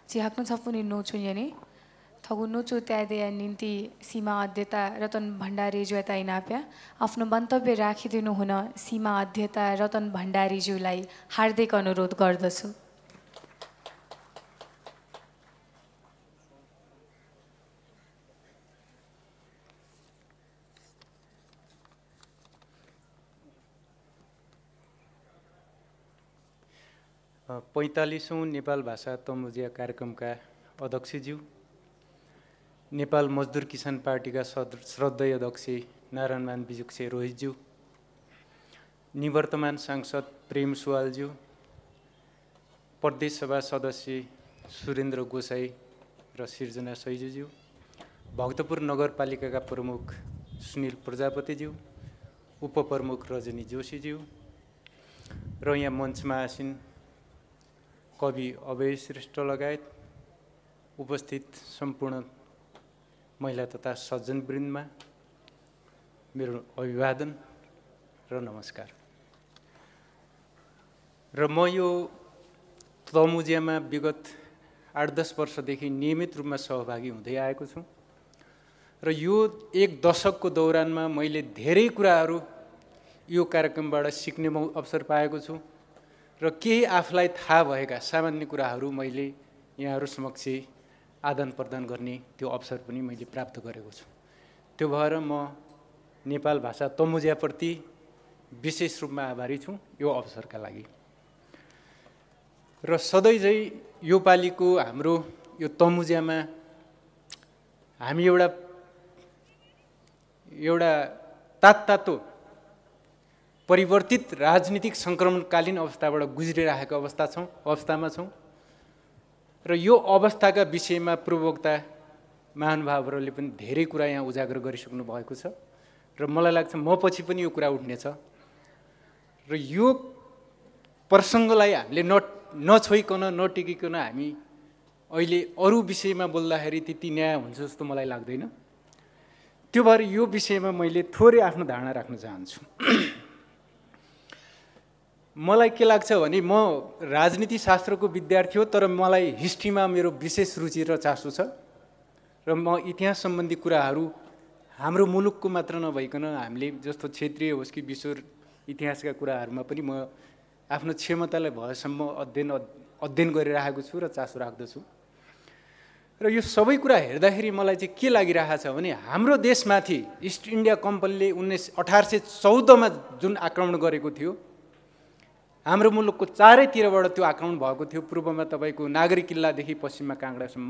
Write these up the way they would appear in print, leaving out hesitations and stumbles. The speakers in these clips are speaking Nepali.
जिहाक्नु छपुनी नोचु यने थगु नोचु त्यादेया निम्ति सीमा अध्यता रतन भण्डारी ज्योता इनाप्या आफ्नो मन्तव्य राखिदिनु हुन सीमा अध्यता रतन भण्डारीज्यूलाई हार्दिक अनुरोध गर्दछु। पैँतालिसौँ नेपाल भाषा तमुजिया कार्यक्रमका अध्यक्षज्यू, नेपाल मजदुर किसान पार्टीका श्रद्धेय अध्यक्ष नारायणमान बिजुक्से रोहितज्यू, निवर्तमान सांसद प्रेम सुवालज्यू, प्रदेश सभा सदस्य सुरेन्द्र गोसाई र सिर्जना सैजुज्यू, भक्तपुर नगरपालिकाका प्रमुख सुनिल प्रजापतिज्यू, उपप्रमुख रजनी जोशीज्यू र यहाँ मञ्चमा आसीन कवि अभय श्रेष्ठ लगायत उपस्थित सम्पूर्ण महिला तथा सज्जनवृन्दमा मेरो अभिवादन र नमस्कार। र म यो तमुजियामा विगत 8-10 वर्षदेखि नियमित रूपमा सहभागी हुँदै आएको छु र यो एक दशकको दौरानमा मैले धेरै कुराहरू यो कार्यक्रमबाट सिक्ने अवसर पाएको छु र केही आफूलाई थाहा भएका सामान्य कुराहरू मैले यहाँहरू समक्ष आदान प्रदान गर्ने त्यो अवसर पनि मैले प्राप्त गरेको छु। त्यो भएर म नेपाल भाषा तमुजियाप्रति विशेष रूपमा आभारी छु यो अवसरका लागि। र सधैँ चाहिँ यो पालिको हाम्रो यो तमुजियामा हामी एउटा तातो परिवर्तित राजनीतिक सङ्क्रमणकालीन अवस्थाबाट गुज्रिरहेको अवस्थामा छौँ र यो अवस्थाका विषयमा पूर्ववक्ता महानुभावहरूले पनि धेरै कुरा यहाँ उजागर गरिसक्नु भएको छ र मलाई लाग्छ म पछि पनि यो कुरा उठ्नेछ र यो प्रसङ्गलाई हामीले नछोइकन नटिकिकन हामी अहिले अरू विषयमा बोल्दाखेरि त्यति न्याय हुन्छ जस्तो मलाई लाग्दैन। त्यो भएर यो विषयमा मैले थोरै आफ्नो धारणा राख्न चाहन्छु। मलाई के लाग्छ भने म राजनीति शास्त्रको विद्यार्थी हो तर मलाई हिस्ट्रीमा मेरो विशेष रुचि र चासो छ र म इतिहास सम्बन्धी कुराहरू हाम्रो मुलुकको मात्र नभइकन हामीले जस्तो क्षेत्रीय होस् कि विश्व इतिहासका कुराहरूमा पनि म आफ्नो क्षमतालाई भएसम्म अध्ययन गरिरहेको छु र चासो राख्दछु। र यो सबै कुरा हेर्दाखेरि मलाई चाहिँ के लागिरहेको छ भने हाम्रो देशमाथि इस्ट इन्डिया कम्पनीले 1814मा जुन आक्रमण गरेको थियो, हाम्रो मुलुकको चारैतिरबाट त्यो आक्रमण भएको थियो, पूर्वमा तपाईँको नागरी किल्लादेखि पश्चिममा काङ्गडासम्म।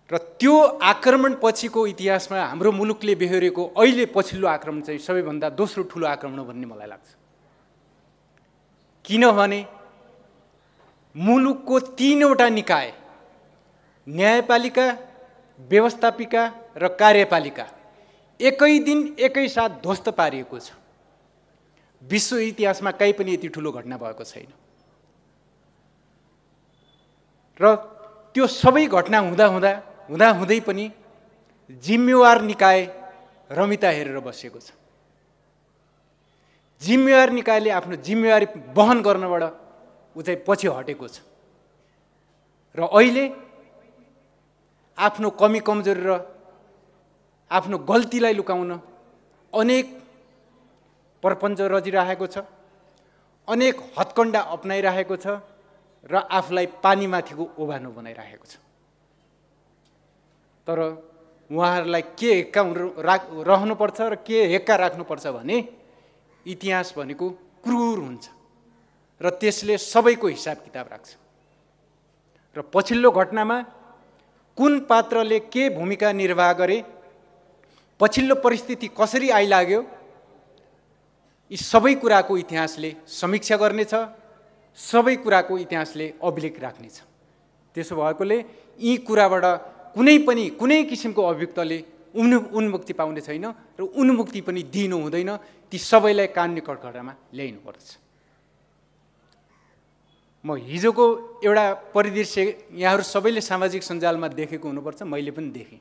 र त्यो आक्रमण पछिको इतिहासमा हाम्रो मुलुकले बेहोरेको अहिले पछिल्लो आक्रमण चाहिँ सबैभन्दा दोस्रो ठुलो आक्रमण भन्ने मलाई लाग्छ। किनभने मुलुकको 3वटा निकाय न्यायपालिका, व्यवस्थापिका र कार्यपालिका एकै दिन एकै साथ ध्वस्त पारिएको छ। विश्व इतिहासमा कहीँ पनि यति ठुलो घटना भएको छैन र त्यो सबै घटना हुँदै पनि जिम्मेवार निकाय रमिता हेरेर बसेको छ। जिम्मेवार निकायले आफ्नो जिम्मेवारी वहन गर्नबाट ऊ चाहिँ पछि हटेको छ र अहिले आफ्नो कमी कमजोरी र आफ्नो गल्तीलाई लुकाउन अनेक प्रपञ्च रचिरहेको छ, अनेक हत्कण्डा अपनाइरहेको छ र आफूलाई पानीमाथिको ओभानो बनाइरहेको छ। तर उहाँहरूलाई के हेक्का रहनुपर्छ र के हेक्का राख्नुपर्छ भने इतिहास भनेको क्रूर हुन्छ र त्यसले सबैको हिसाब किताब राख्छ र पछिल्लो घटनामा कुन पात्रले के भूमिका निर्वाह गरे, पछिल्लो परिस्थिति कसरी आइलाग्यो, यी सबै कुराको इतिहासले समीक्षा गर्नेछ, सबै कुराको इतिहासले अभिलेख राख्नेछ। त्यसो भएकोले यी कुराबाट कुनै किसिमको अभियुक्तले उन्मुक्ति पाउने छैन र उन्मुक्ति पनि दिनु हुँदैन। ती सबैलाई कानुनी कठघरामा ल्याइनुपर्छ। म हिजोको एउटा परिदृश्य यहाँहरू सबैले सामाजिक सञ्जालमा देखेको हुनुपर्छ, मैले पनि देखेँ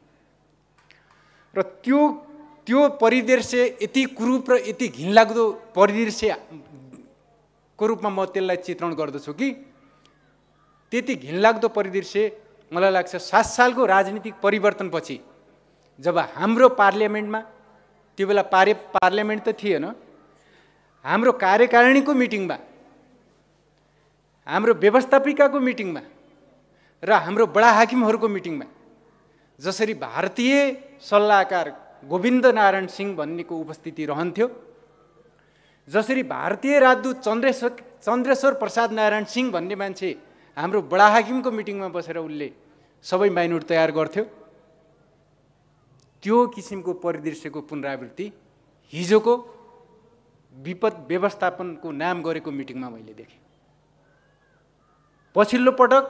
र त्यो परिदृश्य यति कुरूप र यति घिनलाग्दो परिदृश्यको रूपमा म त्यसलाई चित्रण गर्दछु कि त्यति घिनलाग्दो परिदृश्य मलाई लाग्छ 7 सालको राजनीतिक परिवर्तनपछि जब हाम्रो पार्लियामेन्टमा त्यो बेला पार्लियामेन्ट त थिएन, हाम्रो कार्यकारिणीको मिटिङमा, हाम्रो व्यवस्थापिकाको मिटिङमा र हाम्रो बडा हाकिमहरूको मिटिङमा जसरी भारतीय सल्लाहकार गोविन्द नारायण सिंह भन्नेको उपस्थिति रहन्थ्यो, जसरी भारतीय राजदूत चन्द्रेश्वर प्रसाद नारायण सिंह भन्ने मान्छे हाम्रो बडा हाकिमको मिटिङमा बसेर उसले सबै माइनोट तयार गर्थ्यो, त्यो किसिमको परिदृश्यको पुनरावृत्ति हिजोको विपद व्यवस्थापनको नाम गरेको मिटिङमा मैले देखेँ। पछिल्लो पटक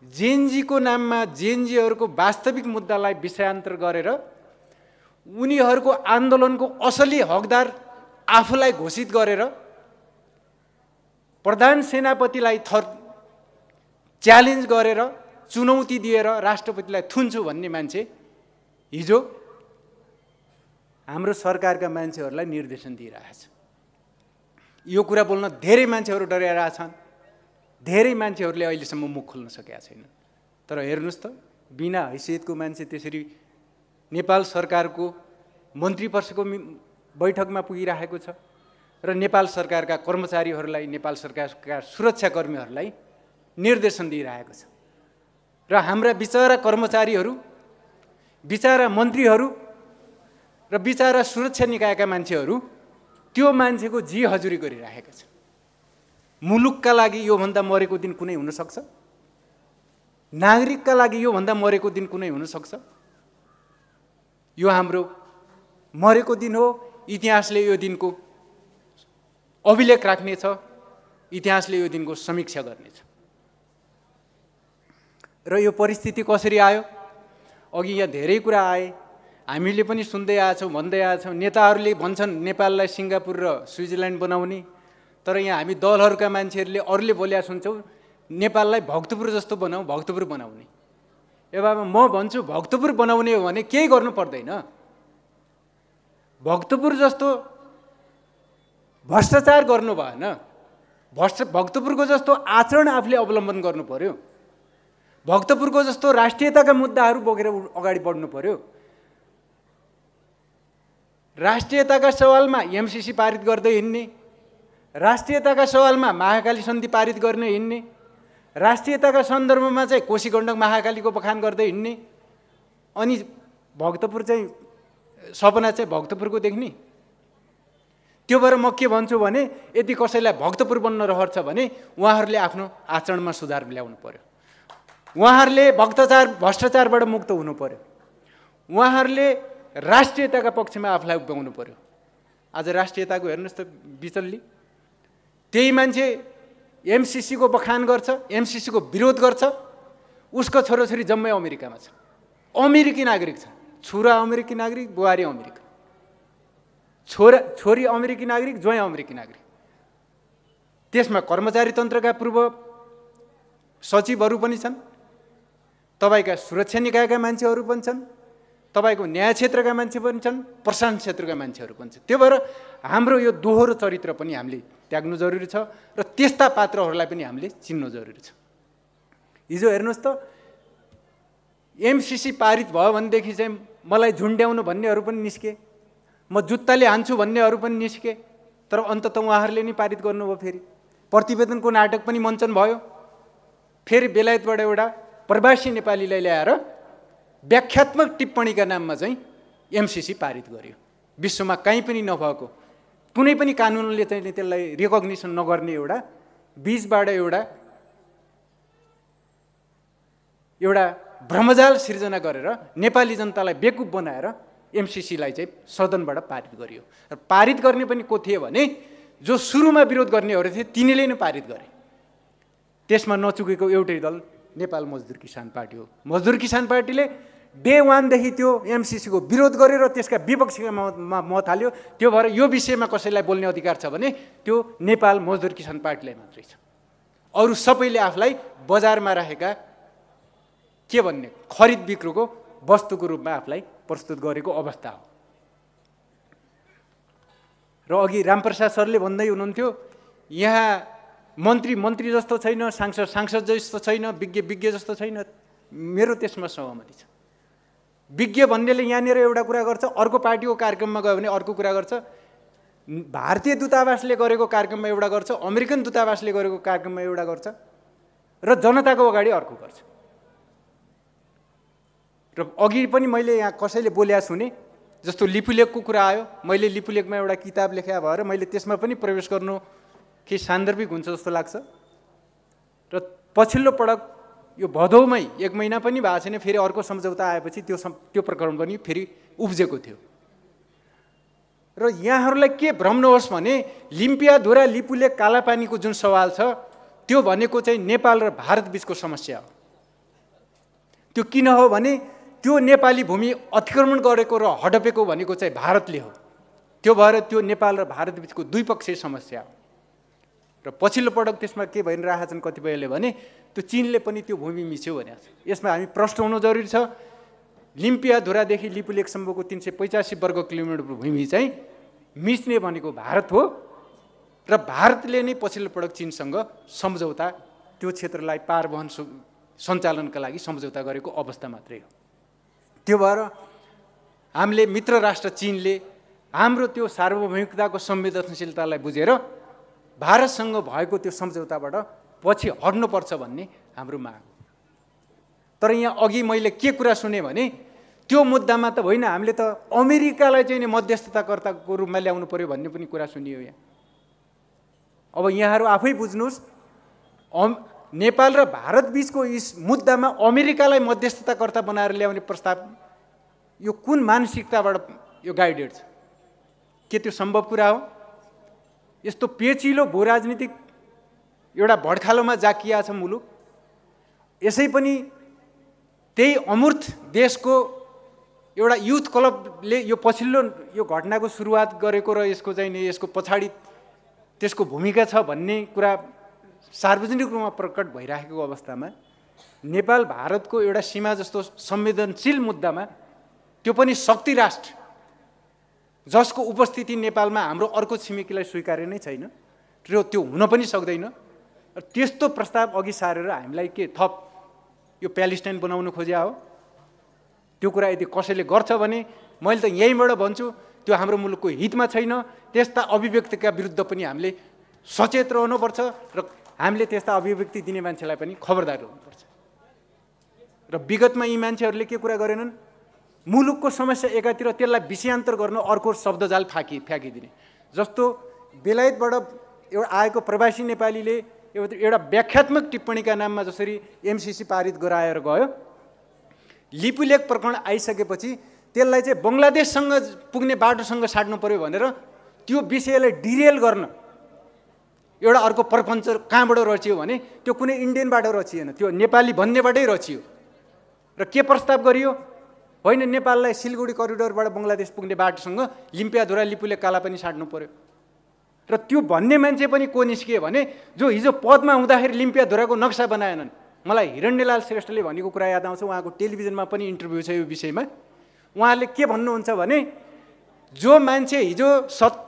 जेएनजीको नाममा जेएनजीहरूको वास्तविक मुद्दालाई विषयान्तर गरेर उनीहरूको आन्दोलनको असली हकदार आफूलाई घोषित गरेर प्रधान सेनापतिलाई च्यालेन्ज गरेर चुनौती दिएर राष्ट्रपतिलाई थुन्छु भन्ने मान्छे हिजो हाम्रो सरकारका मान्छेहरूलाई निर्देशन दिइरहेछ। यो कुरा बोल्न धेरै मान्छेहरू डराइरहेका छन्, धेरै मान्छेहरूले अहिलेसम्म मुख खोल्न सकेका छैनन्। तर हेर्नुहोस् त, बिना हैसियतको मान्छे त्यसरी नेपाल सरकारको मन्त्री परिषदको बैठकमा पुगिरहेको छ र नेपाल सरकारका कर्मचारीहरूलाई, नेपाल सरकारका सुरक्षाकर्मीहरूलाई निर्देशन दिइरहेको छ र हाम्रा बिचारा कर्मचारीहरू, बिचारा मन्त्रीहरू र बिचारा सुरक्षा निकायका मान्छेहरू त्यो मान्छेको जी हजुरी गरिरहेका छन्। मुलुकका लागि योभन्दा मरेको दिन कुनै हुन सक्छ? नागरिकका लागि योभन्दा मरेको दिन कुनै हुन सक्छ? यो हाम्रो मरेको दिन हो। इतिहासले यो दिनको अभिलेख राख्नेछ, इतिहासले यो दिनको समीक्षा गर्नेछ। र यो परिस्थिति कसरी आयो? अघि यहाँ धेरै कुरा आए, हामीले पनि सुन्दै आएछौँ, भन्दै आएछौँ। नेताहरूले भन्छन् नेपाललाई सिङ्गापुर र स्विजरल्यान्ड बनाउने, तर यहाँ हामी दलहरूका मान्छेहरूले अरूले बोल्या सुन्छौँ नेपाललाई भक्तपुर जस्तो बनाऊ, भक्तपुर बनाउने। ए बाबा, म भन्छु भक्तपुर बनाउने हो भने केही गर्नु पर्दैन। भक्तपुर जस्तो भ्रष्टाचार गर्नु भएन, भक्तपुरको जस्तो आचरण आफूले अवलम्बन गर्नु पर्यो, भक्तपुरको जस्तो राष्ट्रियताका मुद्दाहरू बोकेर अगाडि बढ्नु पर्यो। राष्ट्रियताका सवालमा एमसीसी पारित गर्दै हिँड्ने, राष्ट्रियताका सवालमा महाकाली सन्धि पारित गर्ने हिँड्ने, राष्ट्रियताका सन्दर्भमा चाहिँ कोशी गण्डक महाकालीको बखान गर्दै हिँड्ने, अनि भक्तपुर चाहिँ सपना चाहिँ भक्तपुरको देख्ने। त्यो भएर म के भन्छु भने, यदि कसैलाई भक्तपुर बन्न रहर छ भने उहाँहरूले आफ्नो आचरणमा सुधार ल्याउनु पर्यो, उहाँहरूले भ्रष्टाचारबाट मुक्त हुनु पर्यो, उहाँहरूले राष्ट्रियताका पक्षमा आफूलाई उभ्याउनु पर्यो। आज राष्ट्रियताको हेर्नुहोस् त बिचल्ली, त्यही मान्छे एमसीसीको बखान गर्छ, एमसीसीको विरोध गर्छ, उसको छोराछोरी जम्मै अमेरिकामा छ, अमेरिकी नागरिक छ। छोरा अमेरिकी नागरिक, बुहारी अमेरिका, छोरी अमेरिकी नागरिक, ज्वाइँ अमेरिकी नागरिक। त्यसमा कर्मचारी तन्त्रका पूर्व सचिवहरू पनि छन्, तपाईँका सुरक्षा निकायका मान्छेहरू पनि छन्, तपाईँको न्याय क्षेत्रका मान्छे पनि छन्, प्रशासन क्षेत्रका मान्छेहरू पनि छन्। त्यो भएर हाम्रो यो दोहोरो चरित्र पनि हामीले त्याग्नु जरुरी छ र त्यस्ता पात्रहरूलाई पनि हामीले चिन्नु जरुरी छ। हिजो हेर्नुहोस् त, एमसीसी पारित भयो भनेदेखि चाहिँ मलाई झुन्ड्याउनु भन्नेहरू पनि निस्के, म जुत्ताले हान्छु भन्नेहरू पनि निस्के, तर अन्ततः उहाँहरूले नि पारित गर्नुभयो। फेरि प्रतिवेदनको नाटक पनि मञ्चन भयो, फेरि बेलायतबाट एउटा प्रवासी नेपालीलाई ल्याएर व्याख्यात्मक टिप्पणीका नाममा चाहिँ एमसीसी पारित गर्यो। विश्वमा कहीँ पनि नभएको, कुनै पनि कानुनले चाहिँ त्यसलाई रिकग्निसन नगर्ने एउटा बीचबाट एउटा भ्रमजाल सिर्जना गरेर नेपाली जनतालाई बेकुफ बनाएर एमसीसीलाई चाहिँ सदनबाट पारित गरियो। र पारित गर्ने पनि को थिए भने जो सुरुमा विरोध गर्नेहरू थिए तिनीले नै पारित गरे। त्यसमा नचुकेको एउटै दल नेपाल मजदुर किसान पार्टी हो। मजदुर किसान पार्टीले डे 1 देखि त्यो एमसीसीको विरोध गरेर त्यसका विपक्षीका मत हाल्यो। त्यो भएर यो विषयमा कसैलाई बोल्ने अधिकार छ भने त्यो नेपाल मजदुर किसान पार्टीलाई मात्रै छ। अरू सबैले आफूलाई बजारमा राखेका के भन्ने खरिद बिक्रीको वस्तुको रूपमा आफूलाई प्रस्तुत गरेको अवस्था हो। र अघि रामप्रसाद सरले भन्दै हुनुहुन्थ्यो यहाँ मन्त्री जस्तो छैन, सांसद जस्तो छैन, विज्ञ जस्तो छैन। मेरो त्यसमा सहमति छ। विज्ञ भन्नेले यहाँनिर एउटा कुरा गर्छ, अर्को पार्टीको कार्यक्रममा गयो भने अर्को कुरा गर्छ, भारतीय दूतावासले गरेको कार्यक्रममा एउटा गर्छ, अमेरिकन दूतावासले गरेको कार्यक्रममा एउटा गर्छ र जनताको अगाडि अर्को गर्छ। र अघि पनि मैले यहाँ कसैले बोल्या सुने, जस्तो लिपुलेखको कुरा आयो, मैले लिपुलेखमा एउटा किताब लेखा भएर मैले त्यसमा पनि प्रवेश गर्नु केही सान्दर्भिक हुन्छ जस्तो लाग्छ। र पछिल्लो पटक यो भदौमै 1 महिना पनि भएको छैन, फेरि अर्को सम्झौता आएपछि त्यो प्रकरण पनि फेरि उब्जेको थियो। र यहाँहरूलाई के भ्रम नहोस् भने लिम्पियाधुरा लिपुलेख कालापानीको जुन सवाल छ त्यो भनेको चाहिँ नेपाल र भारत बीचको समस्या हो। त्यो किन हो भने त्यो नेपाली भूमि अतिक्रमण गरेको र हडपेको भनेको चाहिँ भारतले हो। त्यो भएर त्यो नेपाल र भारत बीचको द्विपक्षीय समस्या हो। र पछिल्लो पटक त्यसमा के भइरहेका छन् कतिपयले भने त्यो चीनले पनि त्यो भूमि मिच्यो भनेको छ। यसमा हामी प्रश्न हुनु जरुरी छ। लिम्पियाधुरादेखि लिपुलेखसम्मको 385 वर्ग किलोमिटर भूमि चाहिँ मिच्ने भनेको भारत हो र भारतले नै पछिल्लो पटक चीनसँग सम्झौता त्यो क्षेत्रलाई पारवहन सञ्चालनका लागि सम्झौता गरेको अवस्था मात्रै हो। त्यो भएर हामीले मित्र राष्ट्र चीनले हाम्रो त्यो सार्वभौमिकताको संवेदनशीलतालाई बुझेर भारतसँग भएको त्यो सम्झौताबाट पछि हट्नुपर्छ भन्ने हाम्रो माग हो। तर यहाँ अघि मैले के कुरा सुने भने त्यो मुद्दामा त होइन, हामीले त अमेरिकालाई चाहिँ नि मध्यस्थताकर्ताको रूपमा ल्याउनु पर्यो भन्ने पनि कुरा सुनियो यहाँ। अब यहाँहरू आफै बुझ्नुहोस्, नेपाल र भारत बीचको यस मुद्दामा अमेरिकालाई मध्यस्थताकर्ता बनाएर ल्याउने प्रस्ताव यो कुन मानसिकताबाट यो गाइडेड छ? के त्यो सम्भव कुरा हो? यस्तो पेचिलो भूराजनीतिक एउटा भड्खालोमा जाकिया छ मुलुक। यसै पनि त्यही अमूर्त देशको एउटा युथ क्लबले यो पछिल्लो यो घटनाको सुरुवात गरेको र यसको चाहिँ नि यसको पछाडि त्यसको भूमिका छ भन्ने कुरा सार्वजनिक रूपमा प्रकट भइरहेको अवस्थामा नेपाल भारतको एउटा सीमा जस्तो संवेदनशील मुद्दामा, त्यो पनि शक्ति राष्ट्र जसको उपस्थिति नेपालमा हाम्रो अर्को छिमेकीलाई स्वीकार्य नै छैन र त्यो हुन पनि सक्दैन। त्यस्तो प्रस्ताव अघि सारेर हामीलाई के थप यो प्यालेस्टाइन बनाउन खोज्या हो? त्यो कुरा यदि कसैले गर्छ भने मैले त यहीँबाट भन्छु त्यो हाम्रो मुलुकको हितमा छैन। त्यस्ता अभिव्यक्तिका विरुद्ध पनि हामीले सचेत रहनुपर्छ र हामीले त्यस्ता अभिव्यक्ति दिने मान्छेलाई पनि खबरदार रहनुपर्छ। र विगतमा यी मान्छेहरूले के कुरा गरेनन्? मुलुकको समस्या एकातिर त्यसलाई विषयान्तर गर्न अर्को शब्दजाल फ्याँकिदिने। जस्तो बेलायतबाट एउटा आएको प्रवासी नेपालीले एउटा व्याख्यात्मक टिप्पणीका नाममा जसरी एमसीसी पारित गराएर गयो, लिपुलेख प्रकरण आइसकेपछि त्यसलाई चाहिँ बङ्गलादेशसँग पुग्ने बाटोसँग साट्नु पर्यो भनेर त्यो विषयलाई डिरेल गर्न एउटा अर्को प्रपञ्च कहाँबाट रचियो भने त्यो कुनै इन्डियनबाट रचिएन, त्यो नेपाली भन्नेबाटै रचियो। र के प्रस्ताव गरियो? होइन, नेपाललाई सिलगढी करिडोरबाट बङ्गलादेश पुग्ने बाटोसँग लिम्पियाधुरा लिपुलेख कालापानी साट्नु पर्यो। र त्यो भन्ने मान्छे पनि को निस्कियो भने जो हिजो पदमा हुँदाखेरि लिम्पियाधुराको नक्सा बनाएनन्। मलाई हिरण्यलाल श्रेष्ठले भनेको कुरा याद आउँछ, उहाँको टेलिभिजनमा पनि इन्टरभ्यू छ यो विषयमा। उहाँले के भन्नुहुन्छ भने जो मान्छे हिजो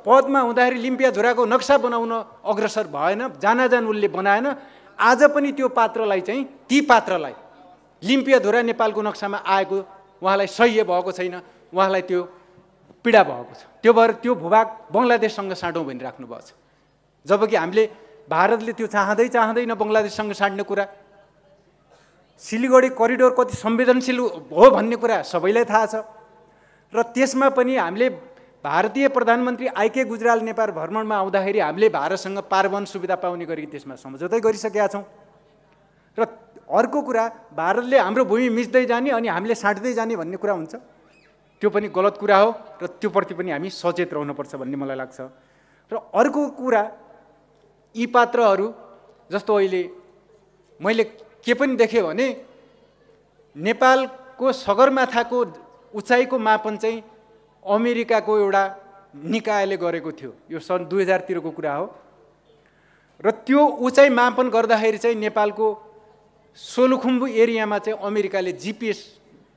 पदमा हुँदाखेरि लिम्पियाधुराको नक्सा बनाउन अग्रसर भएन, जानाजान उसले बनाएन, आज पनि त्यो पात्रलाई चाहिँ ती पात्रलाई लिम्पियाधुरा नेपालको नक्सामा आएको उहाँलाई सह्य भएको छैन, उहाँलाई त्यो पीडा भएको छ। त्यो भएर त्यो भूभाग बङ्गलादेशसँग साटौँ भनिराख्नु भएको छ। जबकि हामीले भारतले त्यो चाहँदैन बङ्गलादेशसँग साट्ने कुरा। सिलगढी करिडोर कति संवेदनशील हो भन्ने कुरा सबैलाई थाहा छ। र त्यसमा पनि हामीले भारतीय प्रधानमन्त्री आइके गुजराल नेपाल भ्रमणमा आउँदाखेरि हामीले भारतसँग पारवहन सुविधा पाउने गरी त्यसमा सम्झौता गरिसकेका छौँ। र अर्को कुरा, भारतले हाम्रो भूमि मिच्दै जाने अनि हामीले साट्दै जाने भन्ने कुरा हुन्छ, त्यो पनि गलत कुरा हो र त्योप्रति पनि हामी सचेत रहनुपर्छ भन्ने मलाई लाग्छ। र अर्को कुरा, यी पात्रहरू जस्तो अहिले मैले के पनि देखेँ भने नेपालको सगरमाथाको उचाइको मापन चाहिँ अमेरिकाको एउटा निकायले गरेको थियो। यो सन् 2000 को कुरा हो। र त्यो उचाइ मापन गर्दाखेरि चाहिँ नेपालको सोलुखुम्बु एरियामा चाहिँ अमेरिकाले जीपीएस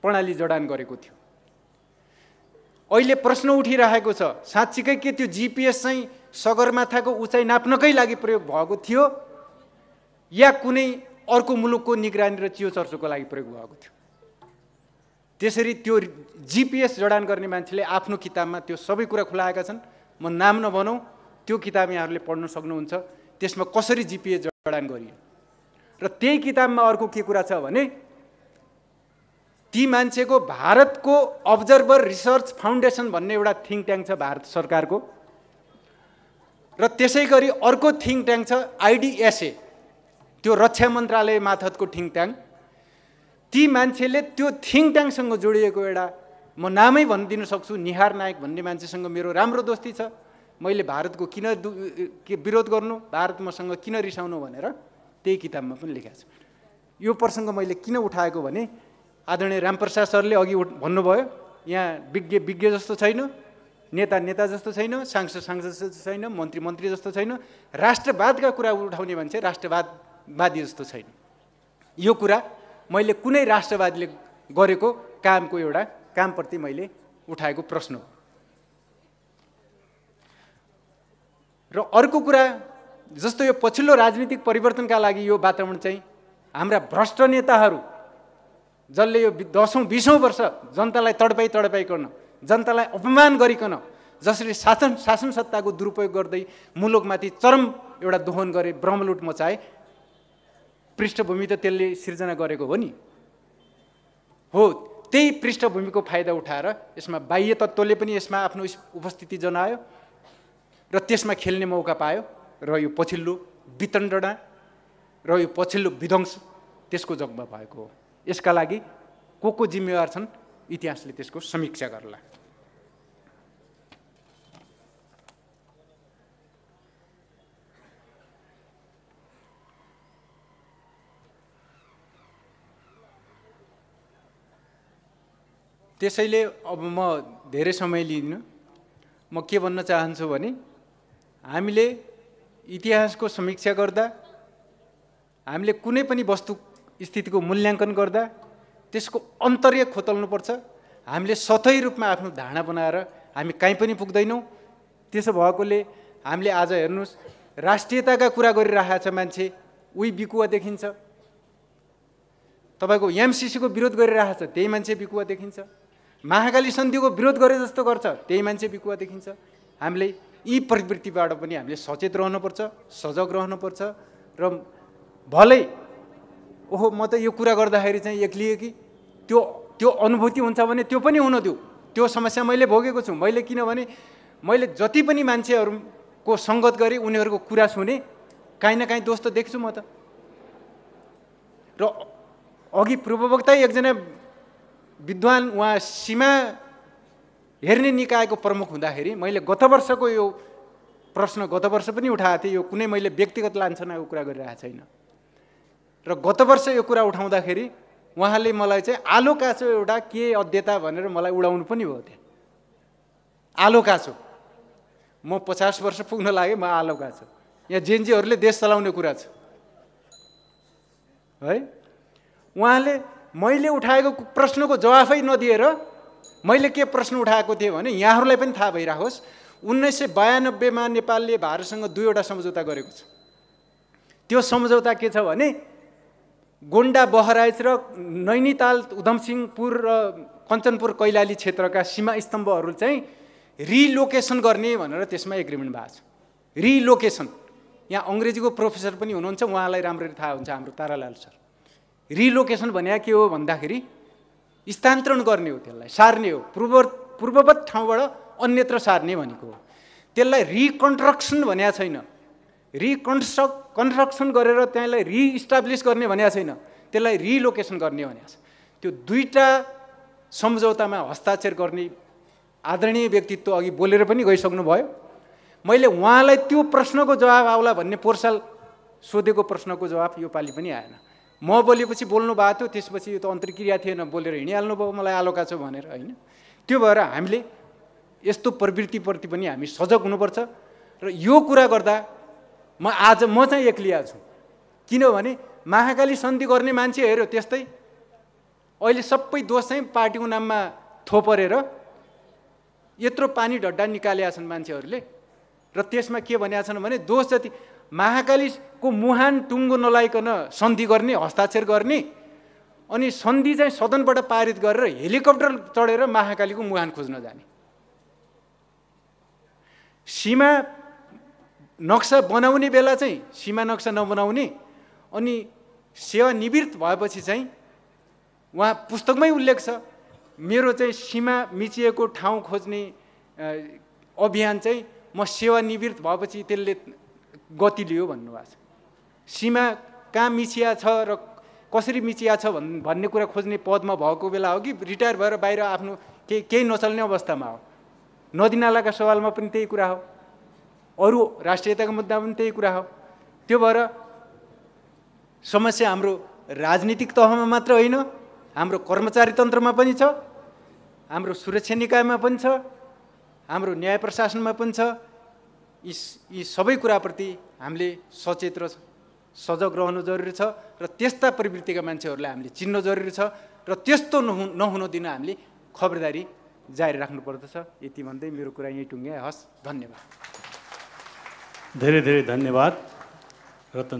प्रणाली जडान गरेको थियो। अहिले प्रश्न उठिरहेको छ, साँच्चीकै के त्यो जीपीएस चाहिँ सगरमाथाको उचाइ नाप्नकै लागि प्रयोग भएको थियो या कुनै अर्को मुलुकको निगरानी र चियोचर्चोको लागि प्रयोग भएको थियो। त्यसरी त्यो GPS जडान गर्ने मान्छेले आफ्नो किताबमा त्यो सबै कुरा खुलाएका छन्। म नाम नभनौँ, त्यो किताब यहाँहरूले पढ्न सक्नुहुन्छ। त्यसमा कसरी GPS जडान गरियो र त्यही किताबमा अर्को के कुरा छ भने ती मान्छेको भारतको अब्जर्भर रिसर्च फाउन्डेसन भन्ने एउटा थिङ्क ट्याङ्क छ भारत सरकारको, र त्यसै गरी अर्को थिङ्क ट्याङ्क छ IDSA, त्यो रक्षा मन्त्रालय मार्फतको थिङ्क ट्याङ्क। ती मान्छेले त्यो थिङ्क ट्याङ्कसँग जोडिएको एउटा, म नामै भनिदिन सक्छु, निहार नायक भन्ने मान्छेसँग मेरो राम्रो दोस्ती छ। मैले भारतको किन विरोध गर्नु, भारत मसँग किन रिसाउनु भनेर त्यही किताबमा पनि लेखेको छ। यो प्रसङ्ग मैले किन उठाएको भने आदरणीय रामप्रसाद सरले अघि भन्नुभयो, यहाँ विज्ञ जस्तो छैन, नेता जस्तो छैन, सांसद जस्तो छैन, मन्त्री जस्तो छैन, राष्ट्रवादका कुरा उठाउने मान्छे राष्ट्रवादी जस्तो छैन। यो कुरा मैले कुनै राष्ट्रवादीले गरेको कामको एउटा कामप्रति मैले उठाएको प्रश्न हो। र अर्को कुरा, जस्तो यो पछिल्लो राजनीतिक परिवर्तनका लागि यो वातावरण चाहिँ हाम्रा भ्रष्ट नेताहरू जसले यो 10औं-20औं वर्ष जनतालाई तडपाइकन, जनतालाई अपमान गरिकन, जसरी शासन सत्ताको दुरुपयोग गर्दै मुलुकमाथि चरम एउटा दोहन गरे, ब्रह्मलुट मचाए, पृष्ठभूमि त त्यसले सिर्जना गरेको हो नि। हो, त्यही पृष्ठभूमिको फाइदा उठाएर यसमा बाह्य तत्त्वले पनि यसमा आफ्नो उपस्थिति जनायो र त्यसमा खेल्ने मौका पायो, र यो पछिल्लो वितण्डना र यो पछिल्लो विध्वंस त्यसको जगमा भएको हो। यसका लागि को जिम्मेवार छन्, इतिहासले त्यसको समीक्षा गर्ला। त्यसैले अब म धेरै समय लिदिनँ। म के भन्न चाहन्छु भने हामीले इतिहासको समीक्षा गर्दा, हामीले कुनै पनि वस्तु स्थितिको मूल्याङ्कन गर्दा त्यसको अन्तर्य खोतल्नुपर्छ। हामीले सतही रूपमा आफ्नो धारणा बनाएर हामी कहीँ पनि पुग्दैनौँ। त्यसो भएकोले हामीले आज हेर्नुहोस्, राष्ट्रियताका कुरा गरिरहेको छ मान्छे, उही बिकुवा देखिन्छ। तपाईँको एमसिसीको विरोध गरिरहेको छ, त्यही मान्छे बिकुवा देखिन्छ। महाकाली सन्धिको विरोध गरे जस्तो गर्छ, त्यही मान्छे बिकुवा देखिन्छ। हामीले यी प्रवृत्तिबाट पनि हामीले सचेत रहनुपर्छ, सजग रहनुपर्छ। र भलै ओहो म त यो कुरा गर्दाखेरि चाहिँ एक्लिएँ कि त्यो अनुभूति हुन्छ भने त्यो पनि हुन दिऊ। त्यो समस्या मैले भोगेको छु। किनभने मैले जति पनि मान्छेहरूको सङ्गत गरेँ, उनीहरूको कुरा सुने, काहीँ न काहीँ दोष त देख्छु म त। र अघि पूर्ववक्ता एकजना विद्वान, उहाँ सीमा हेर्ने निकायको प्रमुख हुँदाखेरि मैले गत वर्षको यो प्रश्न गत वर्ष पनि उठाएको थिएँ। यो कुनै मैले व्यक्तिगत लान्छनाको कुरा गरिरहेको छैन। र गत वर्ष यो कुरा उठाउँदाखेरि उहाँले मलाई चाहिँ आलो काँचो एउटा के अध्येता भनेर मलाई उडाउनु पनि भयो। त्यहाँ आलो काँचो, म 50 वर्ष पुग्न लागेँ, म आलो काँचो। यहाँ जेनजीहरूले देश चलाउने कुरा छ है। उहाँले मैले उठाएको प्रश्नको जवाफै नदिएर मैले के प्रश्न उठाएको थिएँ भने यहाँहरूलाई पनि थाहा भइराखोस्, 1992मा नेपालले भारतसँग 2वटा सम्झौता गरेको छ। त्यो सम्झौता के छ भने गोन्डा बहराइच र नैनीताल उधमसिंहपुर र कञ्चनपुर कैलाली क्षेत्रका सीमा स्तम्भहरू चाहिँ रिलोकेसन गर्ने भनेर त्यसमा एग्रिमेन्ट भएको छ। रिलोकेसन, यहाँ अङ्ग्रेजीको प्रोफेसर पनि हुनुहुन्छ, उहाँलाई राम्ररी थाहा हुन्छ, हाम्रो तारालाल सर। रिलोकेसन भने के हो भन्दाखेरि स्थानान्तरण गर्ने हो, त्यसलाई सार्ने हो, पूर्ववत ठाउँबाट अन्यत्र सार्ने भनेको हो। त्यसलाई रिकन्स्ट्रक्सन भनेको छैन, कन्स्ट्रक्सन गरेर त्यसलाई रिइस्टाब्लिस गर्ने भनेको छैन, त्यसलाई रिलोकेसन गर्ने भनेको छ। त्यो 2टा सम्झौतामा हस्ताक्षर गर्ने आदरणीय व्यक्तित्व अघि बोलेर पनि गइसक्नु भयो। मैले उहाँलाई त्यो प्रश्नको जवाब आउला भन्ने पोहोर सोधेको प्रश्नको जवाब यो पालि पनि आएन। म बोलेपछि बोल्नु भएको थियो, त्यसपछि यो त अन्तर्क्रिया थिएन, बोलेर हिँडिहाल्नु भयो मलाई आलोका छ भनेर, होइन। त्यो भएर हामीले यस्तो प्रवृत्तिप्रति पनि हामी सजग हुनुपर्छ। र यो कुरा गर्दा म चाहिँ एक्लिया छु, किनभने महाकाली सन्धि गर्ने मान्छे हेऱ्यो त्यस्तै अहिले सबै दोष चाहिँ पार्टीको नाममा थोपरेर यत्रो पानी ढड्डा निकालेका छन् मान्छेहरूले। र त्यसमा के भनेका छन् भने दोष जति महाकालीको मुहान टुङ्गो नलाइकन सन्धि गर्ने, हस्ताक्षर गर्ने, अनि सन्धि चाहिँ सदनबाट पारित गरेर हेलिकप्टर चढेर महाकालीको मुहान खोज्न जाने। सीमा नक्सा बनाउने बेला चाहिँ सीमा नक्सा नबनाउने, अनि सेवानिवृत्त भएपछि चाहिँ उहाँ पुस्तकमै उल्लेख छ, मेरो चाहिँ सीमा मिचिएको ठाउँ खोज्ने अभियान चाहिँ म सेवानिवृत्त भएपछि त्यसले गति लियो भन्नुभएको छ। सीमा कहाँ मिचिया छ र कसरी मिचिया छ भन्ने कुरा खोज्ने पदमा भएको बेला हो कि रिटायर भएर बाहिर आफ्नो केही नचल्ने अवस्थामा हो? नदीनालाका सवालमा पनि त्यही कुरा हो, अरू राष्ट्रियताको मुद्दा पनि त्यही कुरा हो। त्यो भएर समस्या हाम्रो राजनीतिक तहमा मात्र होइन, हाम्रो कर्मचारी तन्त्रमा पनि छ, हाम्रो सुरक्षा निकायमा पनि छ, हाम्रो न्याय प्रशासनमा पनि छ। यी सबै कुराप्रति हामीले सचेत र सजग रहनु जरुरी छ र त्यस्ता प्रवृत्तिका मान्छेहरूलाई हामीले चिन्न जरुरी छ र त्यस्तो नहुन दिन हामीले खबरदारी जारी राख्नुपर्दछ। यति भन्दै मेरो कुरा यहीँ टुङ्ग्याए। हस्, धन्यवाद। धेरै धेरै धन्यवाद रतन।